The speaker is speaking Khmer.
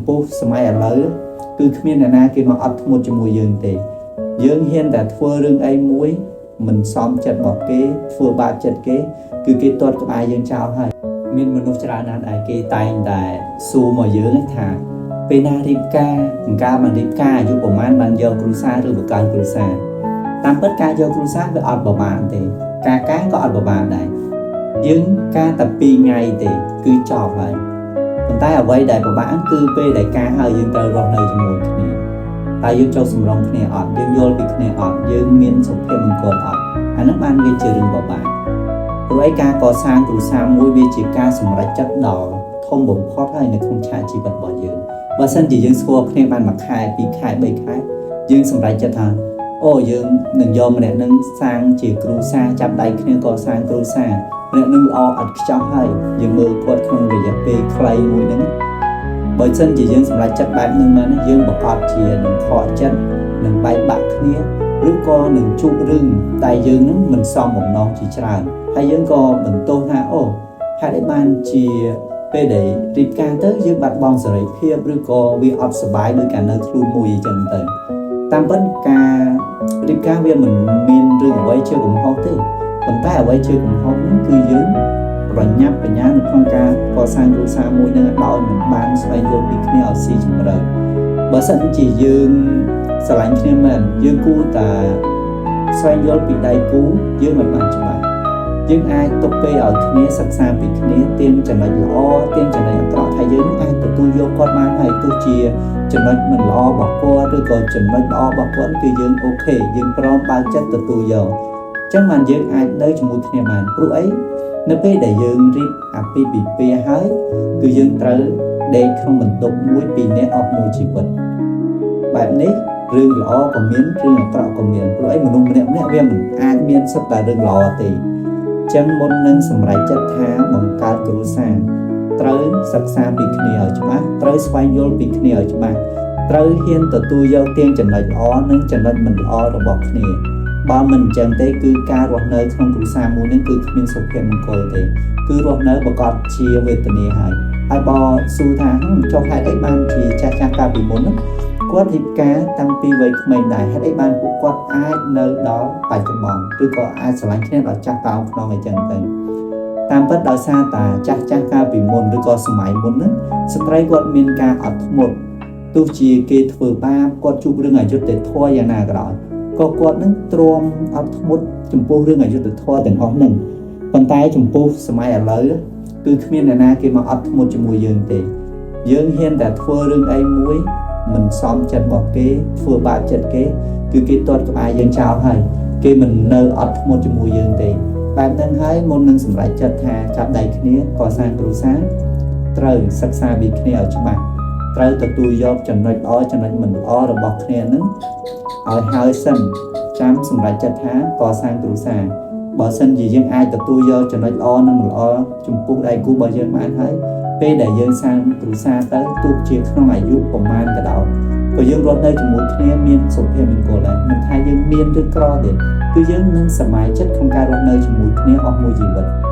ពោះសម័យឥឡូវគឺគ្មានអ្នកណាគេមកអត់ធ្មត់ជាមួយយើងទេយើងហ៊ានតែធ្វើរឿងអីមួយមិនសមចិត្តរបស់គេធ្វើបាបចិត្តគេគឺគេទាត់ក្បែរយើងចោលហើយមានមនុស្សច្រើនណាស់ដែលគេតែងតែសួរមកយើងថាពេលណារៀបការអង្ការបានរៀបការអាយុប្រហែលបានយកគ្រួសារឬបង្កើតគ្រួសារតាមពិតការយកគ្រួសារវាអត់ប្រមាណទេការការក៏អត់ប្រមាណដែរយើងការតែ2ថ្ងៃទេគឺចប់ហើយប៉ុន្តែអ្វីដែលពិបាកគឺពេលដែលការហើយយើងត្រូវរស់នៅជាមួយគ្នាតើយើងចូលសម្រុងគ្នាអត់យើងយល់ពីគ្នាអត់យើងមានសុភមង្គលអត់អាហ្នឹងបានវាជារឿងពិបាកព្រោះឯការកសាងគ្រួសារមួយវាជាការសម្រេចចិត្តដ៏ធំបំផុតហើយនៅក្នុងឆាកជីវិតរបស់យើងបើសិនជាយើងស្គាល់គ្នាបានមួយខែពីរខែបីខែយើងសម្រេចចិត្តថាអូយើងនឹងយកម្នាក់នឹងសាងជាគ្រួសារចាប់ដៃគ្នាកសាងគ្រួសារម្នាក់នឹងល្អឥតខ្ចោះហើយយើងមើលគាត់ក្នុងរយៈពេលខ្លីមួយហ្នឹងបើសិនជាយើងសម្រេចចិត្តបែបហ្នឹងមែនយើងប្រកាសជានឹងខកចិត្តនឹងបែកបាក់គ្នាឬក៏នឹងជួបរឿងតែយើងនឹងមិនសមបំណងជាច្រើនហើយយើងក៏បន្ទោសថាអូហេតុអីបានជាពេលដែលរៀបការទៅយើងបាត់បង់សេរីភាពឬក៏វាអត់សប្បាយដោយការនៅខ្លួនមួយអញ្ចឹងទៅតាមពិតការរៀបការវាមិនមានរឿងអ្វីជាកំហុសទេប៉ុន្តែអ្វីជាកំហុសហ្នឹងគឺយើងប្រញាប់ប្រញាល់នៅក្នុងការកសាងគ្រួសារមួយនឹងដោយមិនបានស្វែងយល់ពីគ្នាឲ្យស៊ីជម្រៅបើសិនជាយើងស្រឡាញ់គ្នាមែនយើងគួរតែស្វែងយល់ពីដៃគូយើងឲ្យបានច្បាស់យើងអាចទុកពេលឲ្យគ្នាសិក្សាពីគ្នាទៀងចំណុចល្អទៀងចំណុចអាក្រក់ថាយើងអាចទទួលយកគាត់បានហើយទោះជាចំណុចមិនល្អរបស់គាត់ឬក៏ចំណុចល្អរបស់គាត់គឺយើង OK យើងព្រមបើកចិត្តទទួលយកចឹងបានយើងអាចនៅជាមួយគ្នាបានព្រោះអីនៅពេលដែលយើងរៀបអាពាហ៍ពិពាហ៍ហើយគឺយើងត្រូវដេកក្នុងបន្ទប់មួយពីរនាក់អស់មួយជីវិតបែបនេះរឿងល្អក៏មានរឿងអាក្រក់ក៏មានព្រោះអីមនុស្សម្នាក់ៗវាមិនអាចមានសុទ្ធតែរឿងល្អទេចឹងមុននឹងសម្រេចចិត្តថាបង្កើតគ្រួសារត្រូវសិក្សាពីគ្នាឲ្យច្បាស់ត្រូវស្វែងយល់ពីគ្នាឲ្យច្បាស់ត្រូវហ៊ានទទួលយកទាំងចំណុចល្អនិងចំណុចមិនល្អរបស់គ្នាបើមិនអញ្ចឹងទេគឺការរស់នៅក្នុងគ្រួសារមួយនឹងគឺគ្មានសុភមង្គលទេគឺរស់នៅប្រកបជាវេទនាហើយហើយបើសួរថាចុះហេតុអីបានជាចាស់ចាស់កាលពីមុនហ្នឹងគាត់រៀបការតាំងពីវ័យក្មេងដែរហេតុអីបានពួកគាត់អាចនៅដល់បច្ចុប្បន្នឬក៏អាចស្រឡាញ់គ្នាដល់ចាស់តោខ្នងអីចឹងទៅតាមពិតដោយសារតាចាស់ចាស់កាលពីមុនឬក៏សម័យមុនហ្នឹងស្ត្រីគាត់មានការអត់ធ្មត់ទោះជាគេធ្វើបាបគាត់ជួបរឿងអយុត្តិធម៌យ៉ាងណាក៏ដោយក៏គាត់នឹងទ្រាំអត់ធ្មត់ចំពោះរឿងអយុត្តិធម៌ទាំងអស់ហ្នឹងប៉ុន្តែចំពោះសម័យឥឡូវគឺគ្មានអ្នកណាគេមកអត់ធ្មត់ជាមួយយើងទេយើងហ៊ានតែធ្វើរឿងអីមួយមិនសមចិត្តរបស់គេធ្វើបាបចិត្តគេគឺគេទាត់ក្បែរយើងចោលហើយគេមិននៅអត់ធ្មត់ជាមួយយើងទេបែបហ្នឹងហើយមុននឹងសម្រេចចិត្តថាចាប់ដៃគ្នាកសាងគ្រួសារត្រូវសិក្សាពីគ្នាឲ្យច្បាស់ត្រូវទទួលយកចំណុចល្អចំណុចមិនល្អរបស់គ្នានឹងឲ្យហើយសិនចាំសម្រេចចិត្តថាកសាងគ្រួសារបើសិនជាយើងអាចទទួលយកចំណុចល្អនិងមិនល្អចំពោះដៃគូរបស់យើងបានហើយពេលដែលយើងសាងគ្រួសារទៅទោះជាក្នុងអាយុប្រមាណក៏ដោយក៏យើងរស់នៅជាមួយគ្នាមានសុភមង្គលដែរមិនថាយើងមានឬក្រទេគឺយើងនឹងសប្បាយចិត្តក្នុងការរស់នៅជាមួយគ្នាអស់មួយជីវិត។